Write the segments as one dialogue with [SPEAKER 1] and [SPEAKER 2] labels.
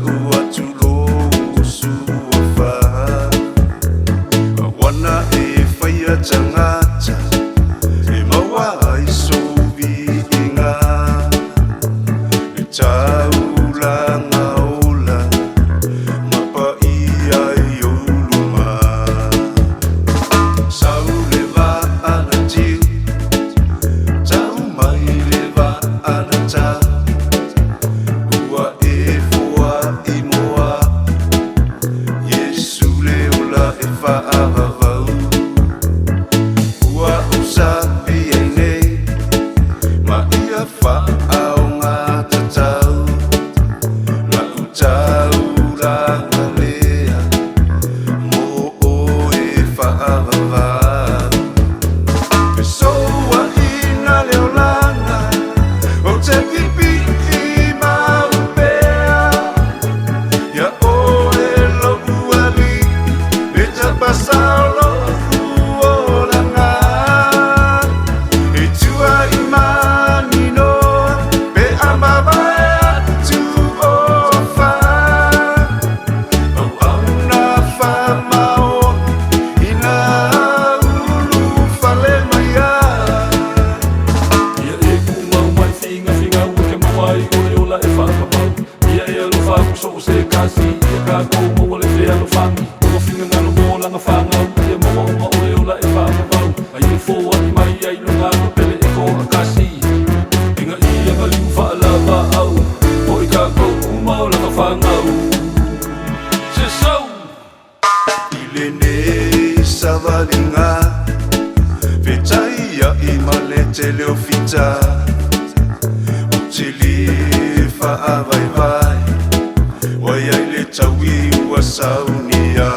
[SPEAKER 1] Tau atu lou suafa. Wana e whaia tangata e maua ai sou viiga. Le taulaga ola ma paia i ou luma. Sau le vaa na tiu, tau mai le vaa na tau. Ua e foai moa, Iesu le ola e faavavau. Ua ou sapi ai nei, ma ia faaaogatatau. Lau taulaga lea, mo oe faavavau. Fesoaina le olaga, ou te pipii mau pea. Ia oe lou Alii, e tapasao lou olaga. E tua i maninoa, pe a mavae atu o afa. Auauna faamaoni, ina ulufale mai ai.
[SPEAKER 2] Ia e kumau mai figafigau e ke maua ai o le ola e faavavau. Ia e alofa atu so o se tasi, ia tatou maua le fealofani. Ona finagalo mo lana fanau, ia maua uma o le ola e faavavau. A ia foai mai ai lona alo pele e toatasi, ina ia maliu faalavaau, o i tatou uma o lana fanau. Se sau!
[SPEAKER 1] I lenei savaliga, fetaiai ma le tele o fita. Ou te lē faavaivai, ua iai le taui ua saunia.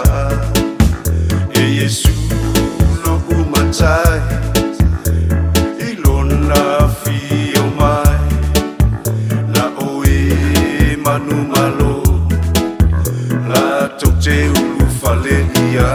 [SPEAKER 1] E Iesu lou Matai, i lona afio mai. Na oe manumalo, latou te ulufalelia.